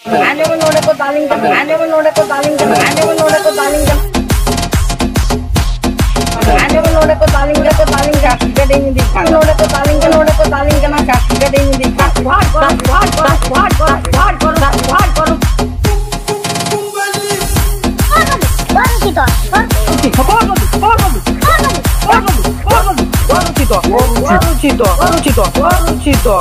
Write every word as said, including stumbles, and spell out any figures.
ᱟᱸᱡᱚᱢ ᱱᱚᱰᱮ ᱠᱚ ᱫᱟᱞᱤᱧ ᱠᱟᱱᱟ, ᱟᱸᱡᱚᱢ ᱱᱚᱰᱮ ᱠᱚ ᱫᱟᱞᱤᱧ ᱠᱟᱱᱟ, ᱟᱸᱡᱚᱢ ᱱᱚᱰᱮ ᱠᱚ ᱫᱟᱞᱤᱧ ᱠᱟᱱᱟ᱾ ᱟᱸᱡᱚᱢ ᱱᱚᱰᱮ ᱠᱚ ᱫᱟᱞᱤᱧ ᱠᱟᱱᱟ, ᱠᱚ ᱫᱟᱞᱤᱧ ᱠᱟᱱᱟ, ᱪᱟᱥ ᱜᱟᱹᱰᱤᱧ ᱤᱫᱤ ᱠᱟᱱᱟ᱾ ᱱᱚᱰᱮ ᱠᱚ ᱫᱟᱞᱤᱧ ᱠᱟᱱᱟ, ᱱᱚᱰᱮ ᱠᱚ ᱫᱟᱞᱤᱧ ᱠᱟᱱᱟ, ᱪᱟᱥ ᱜᱟᱹᱰᱤᱧ ᱤᱫᱤ ᱠᱟᱱᱟ᱾ ᱵᱟᱨᱩ ᱪᱤᱛᱚ, ᱵᱟᱨᱩ ᱪᱤᱛᱚ, ᱵᱟᱨᱩ ᱪᱤᱛᱚ, ᱵᱟᱨᱩ ᱪᱤᱛᱚ, ᱵᱟᱨᱩ ᱪᱤᱛᱚ᱾